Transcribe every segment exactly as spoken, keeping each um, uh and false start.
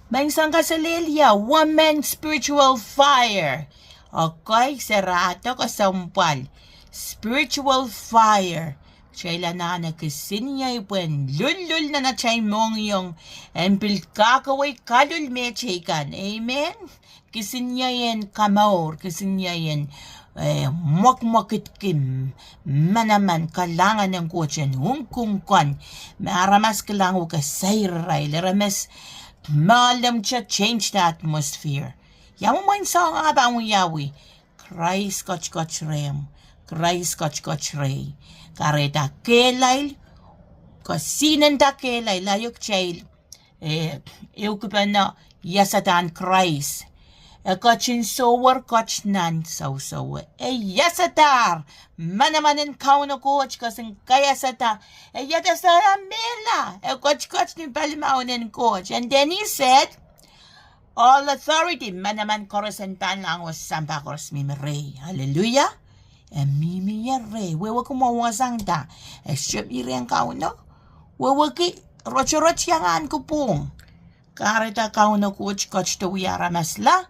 Mwen song ka selelia, woman spiritual fire. Okai serato ka sompwal. Spiritual fire. Chela nane kisin iei pwen lullul nana chai mongiong. En pil kakowei kalul me cheikan. Amen. Kisin iei en kamour, kisin iei en, eh, mokmokitkim, manaman kalangan en Kot en ungkungkon. Me aramas kilangu ke sairail, aramas malem cha change the atmosphere. Ia mo mwen song a pwan wiawi. Kraist kochkoch rem, Kraist kochkoch rei. Kareta kelail, ko sinen ta kelail, laiok chail. E, eu kupano, iasatan Kraist. E kochun souer koch nan sousoue. E iasatar, manamanen Kaun Kot kosen kaiasata. E iata sara mela, e kochkoch ni palimaonen Kot. And then he said, all authority, manaman korosen pan lango sampa koros mi me rei. Hallelujah. E mi me rei, wewe kumo wasang ta. E sio mi ren Kauno. Wewe ki rochoroch iangan kupung. Kareta Kauno Kot koch to wia aramas la.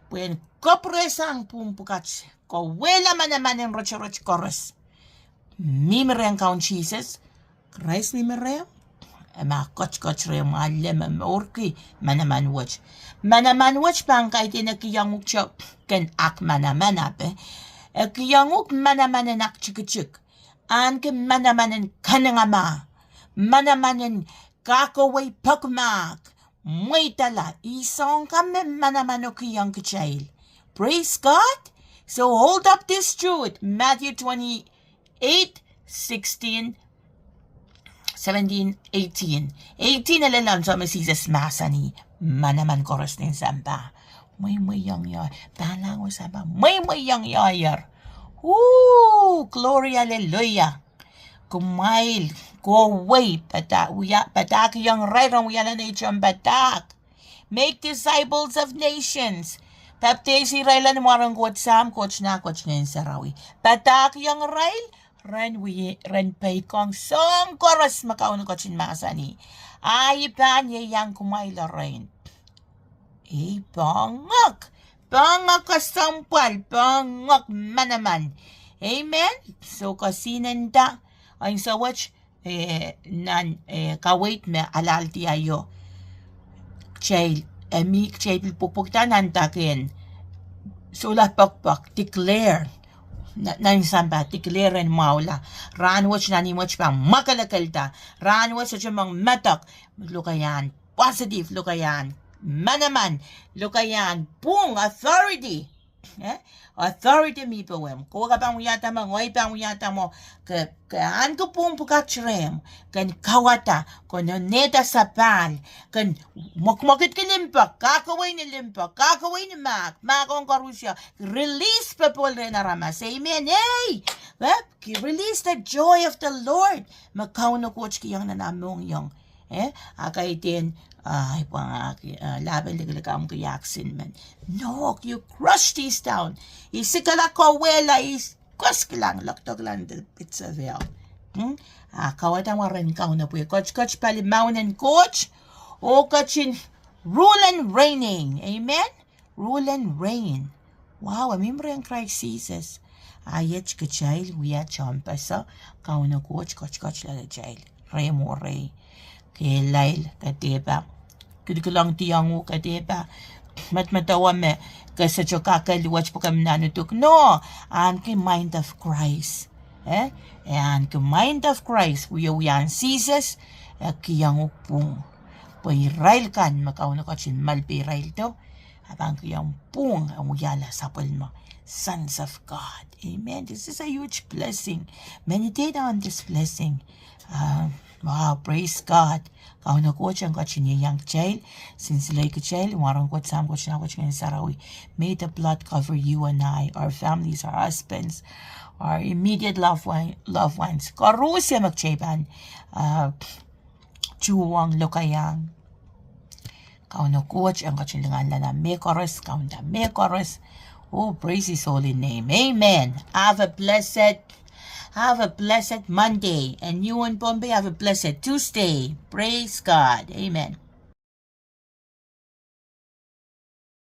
Pwen kopre sang pun pukach. Ko wela manamanen rochoroch koros. Mi me ren Kaun Jises. Kraist mi me rem, e ma kochkoch rem a lem me urki manaman wech. Manaman wech pwan kaiten ekiongu chok ken ak manaman ape. Ekiongu manamanen ak chikichik. An ke manamanen kanengama. Manamanen kakowei pokmak. Mweitala, isong ka me manaman okiong kichail. Praise God. So hold up this truth. Matthew twenty-eight, sixteen, seventeen, eighteen. Eighteen ele lon so me Jises masani manaman koros nin sampa. Mweimweiong io, palango sampa. Mweimweiong ioier. Ooh, glory, hallelujah. Kumwail, kowei, pata-, wia-, patakiong rail ren wialan ei chon patak. Make disciples of nations. Baptize irail lon mwaren Kot Sam, Kot Nau, Kot Ngeni Sarawi. Patakiong rail, ren wi-, ren peikong song koros me Kaun Kot in masani. Ai pan ieiang kumwail orein. Ei pongok. Pongok ka sompwal, pongok manaman. Amen. So ka sinenta, ansouoch, eh, nan, eh, kaweit me alalti aio. Kchei, eh, mi kchei pil pukpukta nan taken. Sula pokpok, declare. Na-, nan sampa declare en mwaula. Ran wech nan imwech pa mwakelekelta. Ran wech ochomong metok. Lukayan positive, lukayan manaman, lukayan pung, authority. Eh? Authority mi powem. Kowe ka pwan wiata mo, ngoi pwan wiata mo, ke, ke an ke pung pukach rem, ken kawata, kon neta sapal, ken mokmokit ke limpok, kakowei ne limpok, kakowei ne mak, mak on korusia, release pepol ren aramas. Amen. Ei! Eh? Ki release the joy of the Lord. Me Kaun Kot ki iong nan among iong. Eh, a kaiten, ah, ipwang aki, ah, lapen likilikamke yak sinmen. No, you crush this down. Isikala kowela is koskilang, loktokilang the pits of hell. Hmm? Ah, kawata mwaren Kaun pwe koch koch pali maunen Kot, o kachin rule and reigning. Amen? Rule and reign. Wow, a mi mren Kraist Jises. A iech kechiail wia chon pasa, Kaun Kot koch koch lale chiail. Rei mo rei. Kelail, katepa. Kidikilong tiong u katepa. Matmatawa me, kese choka ke luwach pokem nanutuk. No, an ke mind of Christ. Eh? E an ke mind of Christ, wia wian Jises, e kiang u pung. Pwe irail kan me Kaun Kot in malpe irail to, a pwan kiang pung, a wiala sapwelmo. Sons of God. Amen. This is a huge blessing. Meditate on this blessing. Uh, wow, praise God. Kaun Kot en kachin ieiang chiail, sinsilei kichiail, mwaren Kot Sam, Kot Nau, Kot Ngeni Sarawi. May the blood cover you and I, our families, our husbands, our immediate loved one, loved ones. Korusia mak chei pwan, uh, chuwong lokaiang. Kaun Kot en kachin lingan lana me koros, kaunda me koros. Oh, praise his holy name. Amen. Have a blessed, have a blessed Monday. And you in Pohnpei, have a blessed Tuesday. Praise God. Amen.